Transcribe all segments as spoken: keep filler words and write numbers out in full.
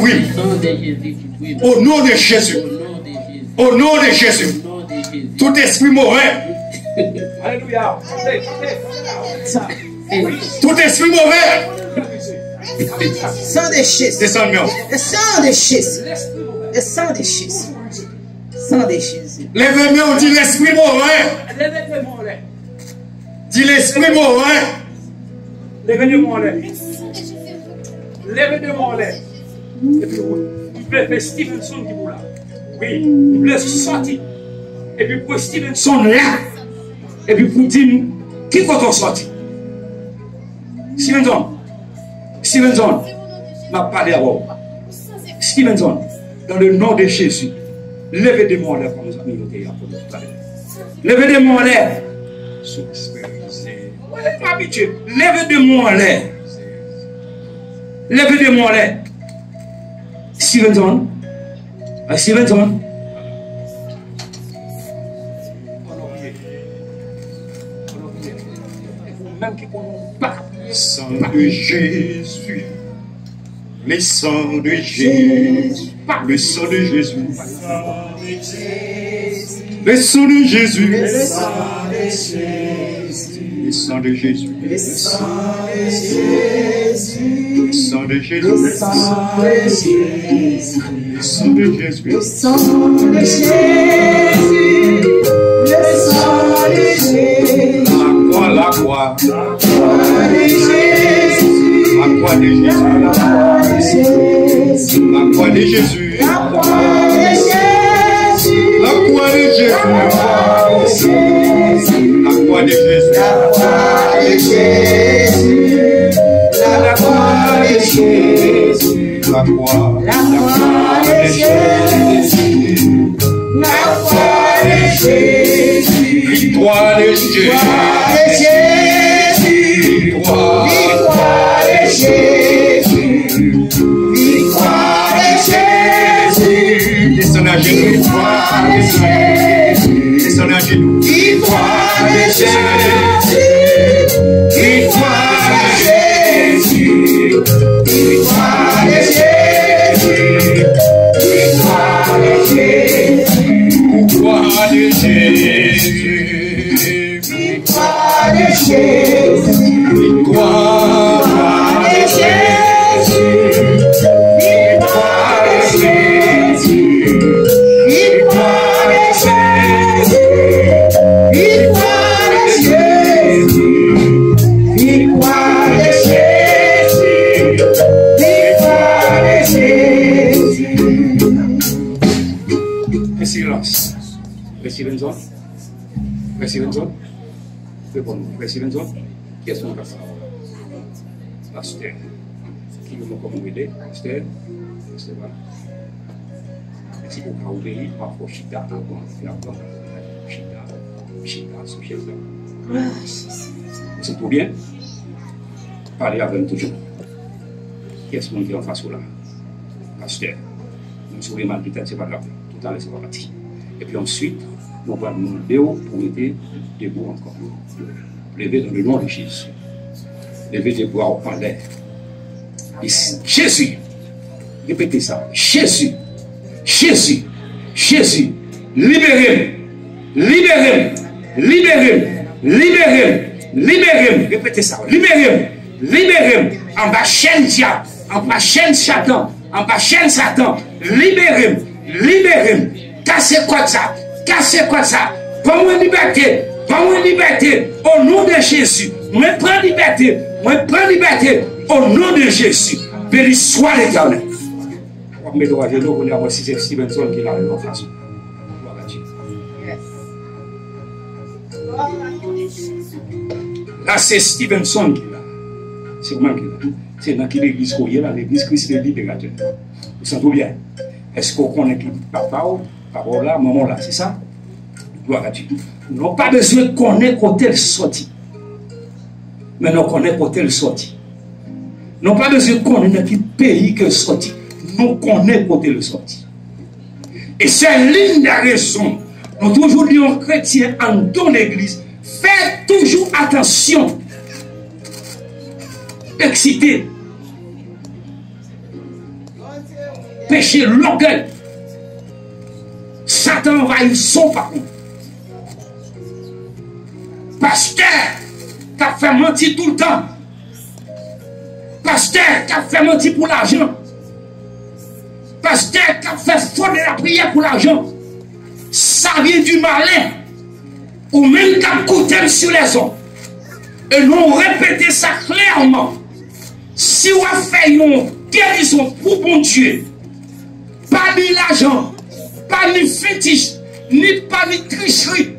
Wi. Au nom de Jésus, tu brûles. Au nom de Jésus. Au nom de Jésus. Au nom de Jésus. Au nom de Jésus. Tout esprit mauvais. Alelouya. Tout esprit mauvais. Sang de Jésus. Desann men w. Le sang de Jésus. Le sang de Jésus. Sang de Jésus. Leve men w, di lespri mauvais. Leve men w. Di lespri mauvais. Leve de men w anlè. Leve de men w anlè. Epi ou, m vle fè Stevenson ki pou la. Wi, m vle sòti. Epi pou Stevenson la. Epi pou di m ki kote w sòti. Stevenson. Stevenson. M ap pale avè w. Stevenson. Dans le nom de Jésus. Leve de men w anlè kòm zanmi yo te ye a pou nou pale. Leve de men w anlè. Sou espè. Mwen pa abitye. Leve de men w anlè. Leve de men w anlè. Stevenson. Ah, Stevenson. Sang de Jésus. Le sang de Jésus. Le sang de Jésus. Le sang de Jésus. Le sang de Jésus. Le sang de Jésus. Le sang de Jésus. Le sang de Jésus. Le sang de Jésus. Le sang de Jésus. Le sang de Jésus. Le sang de Jésus. Le sang de Jésus. La croix, la croix. La croix de Jésus. La croix de Jésus. La croix de Jésus. La croix de Jésus. La croix de Jésus. La croix de Jésus. La croix de Jésus. La croix de Jésus. La croix. La croix de Jésus. La croix de Jésus. Victoire de Jésus. Victoire de Jésus. Victoire. Victoire de Jésus. Victoire de Jésus. Desann ajenou. Victoire de Jésus. Desann ajenou. Victoire de Jésus. Victoire de Jésus. Victoire de Jésus. Victoire de Jésus. Victoire de Jésus. Victoire de Jésus. Victoire de Jésus. Victoire de Jésus. Victoire de Jésus. Victoire de Jésus. Victoire de Jésus. Victoire de Jésus. Silans. Silans. Frè Stevenson? Reponn mwen. Frè Stevenson? Kiyès mwen ka sa? Pastè. Ki non kòman w rele? Pastè? Pastè pa. Si w ka obeyi, pafwa w chita avan, epi apre w chita, chita sou chèz la. Ah, Jezi. Ou santi w byen? Pale avè m toujou. Kiyès moun ki anfas ou la? Pastè. Menm si w gen mal de tèt, se pa grav. Toutalè, sa va pati. Epi answit, nou pral mande w pou w rete debou ankò. Leve dans le nom de Jésus. Leve de bra w anlè. E s-, Jezi, repete sa. Jezi, Jezi, Jezi, libere m, libere m, libere m, libere m, libere m. Repete sa. Libere m, libere m. Anba chèn dyab, anba chèn Satan, anba chèn Satan. Libere m, libere m. Kase kòd sa, kase kòd sa. Ban mwen libète, ban mwen libète. O non de Jezi, mwen pran libète, mwen pran libète. O non de Jezi, beni swa Letènèl. W ap mete w ajenou, kounye a mwen si se Stevenson ki la menm anfas ou. Glwa a Dye. La se Stevenson ki la. Se ou menm ki la. Se nan ki legliz ke w ye la, legliz Kris le Liberatè. Ou santi w byen? Èske w konnen ki papa w, papa w la, manman w la, se sa? Glwa a Dye. Nou pa bezwen konnen kote l soti. Men nou konnen kote l soti. Nou pa bezwen konnen nan ki peyi ke l soti. Nou konnen kote l soti. E se l'une des raisons nou toujou di yon kretyen anndan yon legliz, fè toujou atansyon. Eksite. Peche lògèy. Satan anvayi son pa nou. Pastè k ap fè manti toultan. Pastè k ap fè manti pou lajan. Pastè k ap fè fo de lapriyè pou lajan. Sa vyen di malen. Ou menm k ap koute m sou lèzon. E nou repete sa klèman. Si w ap fè yon gerizon pou Bondye, pa ni lajan, pa ni fetich, ni pa ni trichri.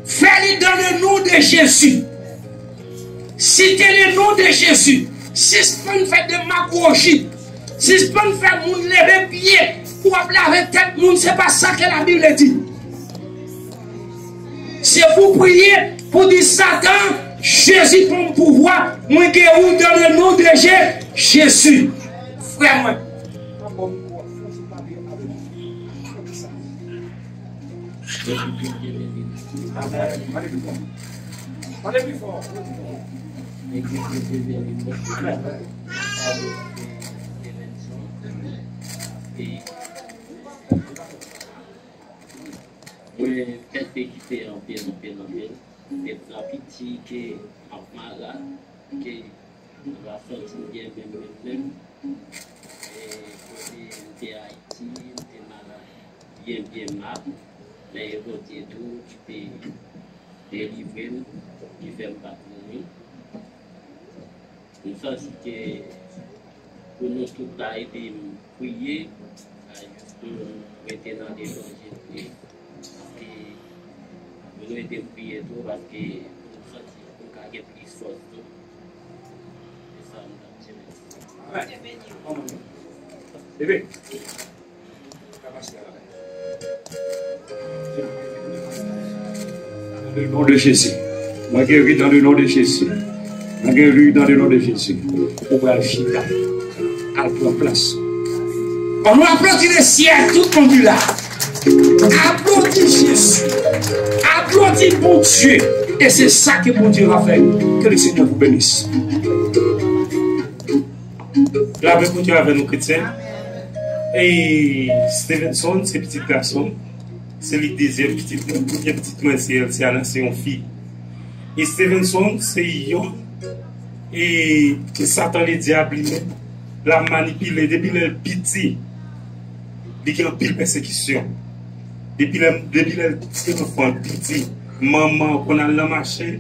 Fè li dans le nom de Jésus. Site le non de Jezi. Sispann fè demagoji. Sispann fè moun leve pye pou w ap lave tèt moun. Se pa sa ke Labib di. Se pou priye, pou di Satan, Jezi ban m pouvwa, mwen geri w dans le nom de Je- Jezi. Frè mwen. Mwen pèsekite anpil, anpil, anpil. Depi m piti ke m ap malad, ke m pa santi m byen menm, menm, menm. E kote m te Ayiti, m te malad byen, byen mal. Men e Bondye tou ki te delivre m, ki fè m pa t mouri. M santi ke pou nou tout ta ede m priye, a, jis pou nou rete nan levanjil, wi. Paske pou nou ede m priye tou, paske pou nou santi pou nou ka gen plis fòs tou. Se sa m t ap di, mèsi. Amèn. Bebe. Dans le nom de Jésus. Mwen geri dans le nom de Jésus. Mwen geri dans le nom de Jésus. Ou pral chita. Al pran plas. An nou aplodi le syèl, tout moun ki la. Aplodi Jezi. Aplodi Bondye. E se sa ke Bondye va fè. Que le Seigneur vous bénisse. Lapè Bondye avè nou, kretyen. E Stevenson, se pitit gason. Se li dezyèm pitit mwen. Premye pitit mwen, se Elsiana, se yon fi. E Stevenson, se yon, e, ke Satan, ledyab, li menm, l ap manipile depi lè l piti. Li gen anpil pèsekisyon. Depi lè, depi lè l ti anfan, piti, manman konn al nan mache,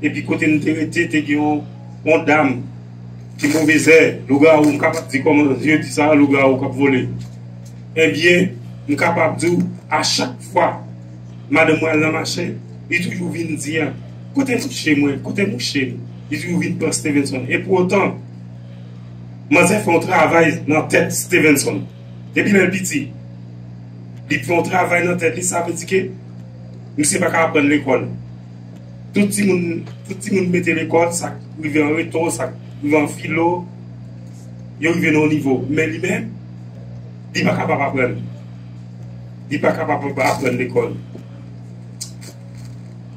epi kote n te rete, te gen yon, yon dam ki move zè, lougawou, m kapab di kòman yo di sa, lougawou k ap vole. Ebyen, m kapab di w, a chak fwa madanm mwen al nan mache, li toujou vin di, a, kote mouche mwen, kote mouche m? Li toujou vin pran Stevenson. E pou otan, manzè fè yon travay nan tèt Stevenson. Depi lè l piti, li fè yon travay nan tèt li, sa vle di ke misye pa ka aprann lekòl. Tout timoun, tout timoun mete lekòl, sa k rive an reto, sa k rive an filo, yo rive nan yon nivo. Men li menm, li pa kapab aprann. Li pa kapab aprann lekòl.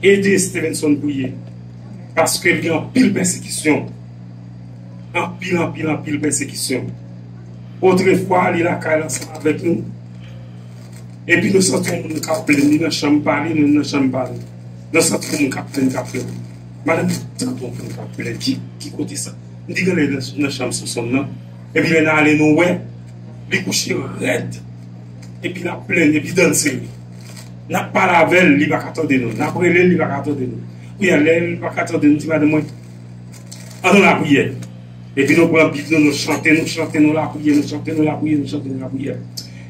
Ede Stevenson priye. Paske l gen anpil pèsekisyon. Anpil, anpil, anpil pèsekisyon. Otrefwa, li lakay la ansanm avèk nou. Epi nou santi yon moun k ap plenn, li nan chanm pa li, nou nan chanm pa nou. Nou santi yon moun k ap plenn, k ap plenn. Madanm, nou tande yon moun k ap plenn. Ki, ki kote sa? M di, gade nan, nan chanm Sonson nan. Epi lè n ale, nou wè, li kouche rèd. Epi l ap plenn, epi dan l sere. N ap pale avè l, li pa ka tande nou. N ap rele l, li pa ka tande nou. Kounye a, lè li pa ka tande nou, di madanm mwen, ann nou lapriyè. Epi nou pran Bib nou, nou chante, nou chante, nou lapriyè, nou chante, nou lapriyè, nou chante, nou lapriyè.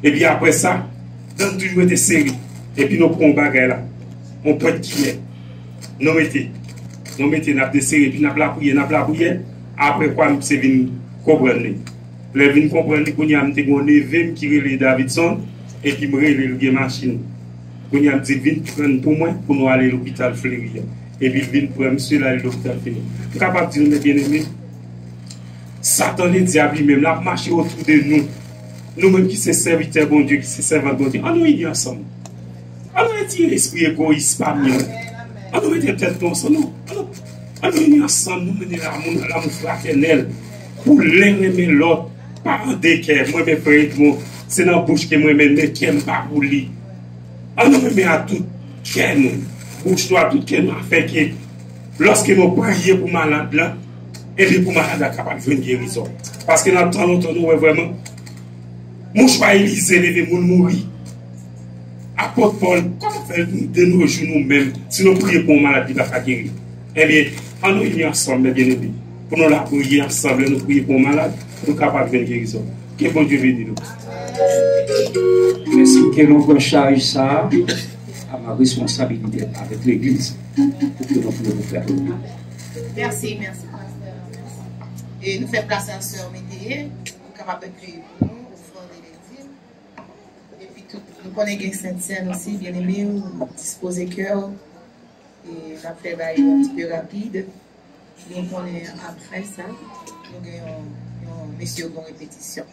Epi apre sa, dan nou toujou rete sere. Epi nou pran yon bagay la, yon pwent kiyè. Nou mete, nou mete, n ap desere, epi n ap lapriyè, n ap lapriyè. Apre kwa, misye vin konprann li. Lè l vin konprann li, kounye a, m te gen yon neve m ki rele Davidson, epi m rele l, gen machin. Kounye a, m di l vin pran l pou mwen, pou nou ale lopital Fleri a. Epi l vin pran misye, l ale lopital Fleri. M kapab di nou, mè byeneme, Satan, ledyab, li menm, l ap mache otou de nou. Nou menm ki se sèvitè Bondye, ki se sèvant Bondye, ann nou ini ansanm. Ann nou retire lespri egoyis pami nou. Ann nou mete tèt nou ansanm. Nou, ann nou, ann nou ini ansanm, nou mennen lanmou, lanmou fratènèl. Pou len renmen lòt. pa an de kè, mwen menm Frè Edmond, se nan bouch ke mwen menm, men kè m pa pou li. Ann nou renmen a tout kè nou, bouch nou a tout kè nou, afin ke lòske nou priye pou malad la, ebyen pou malad la kapab jwenn gerizon. Paske nan tan lontan nou wè vrèman, mouchwa Elize leve moun mouri. Apot Pòl, kòman fè de nos jours nou menm, si nou priye pou yon malad, li pa ka geri? Ebyen, ann nou ini ansanm, mes bien-aimés, pou nou lapriyè ansanm, lè nou priye pou yon malad, pou nou kapab jwenn gerizon. Ke Bondye beni nou. Mèsi, ke nou pran chaj sa a, à ma responsabilité avec l'église, pou ke nou priye pou frè nou. Mèsi, mèsi, pastè. Mèsi. E nou fè plas a sè Métayer, pou kapab priye pou nou, ofrann e ledim. Epi tou, nou konnen gen Sent Sèn osi, byeneme, ou dispoze kè w, e n ap fè bagay yo yon ti pe rapid. Nou konnen apre sa, nou gen yon, yon mesye yo gen yon repetisyon.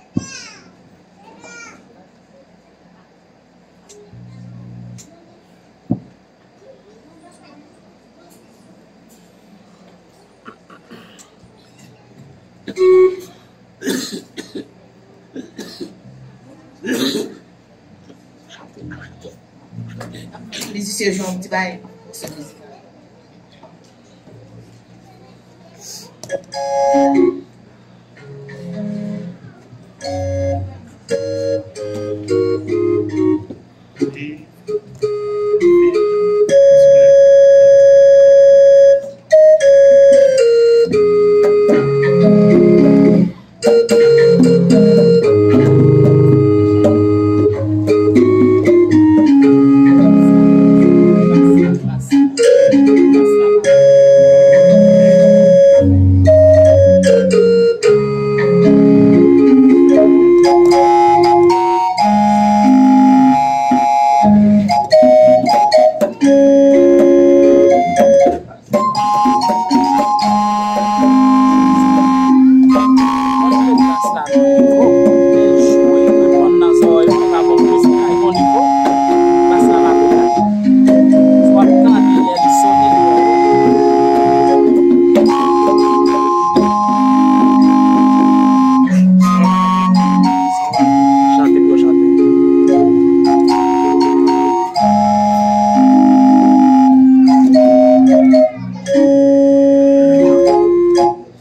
Mizisyen jwe yon ti bagay.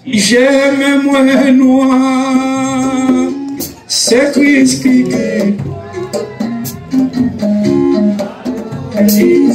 Je me mwen nwa, se Kris ki gen. Mèsi.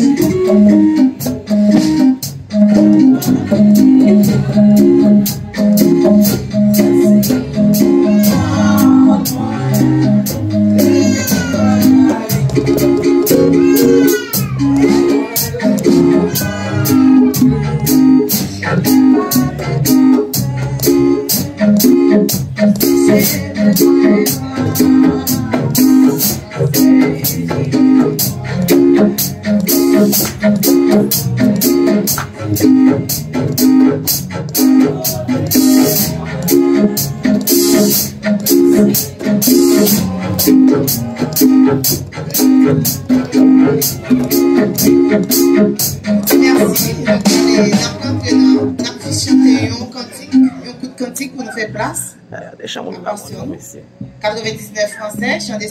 N ap rantre nan, n ap jis chante yon kantik, yon kout kantik pou nou fè plas. Katrevendiznèf fransè, chan de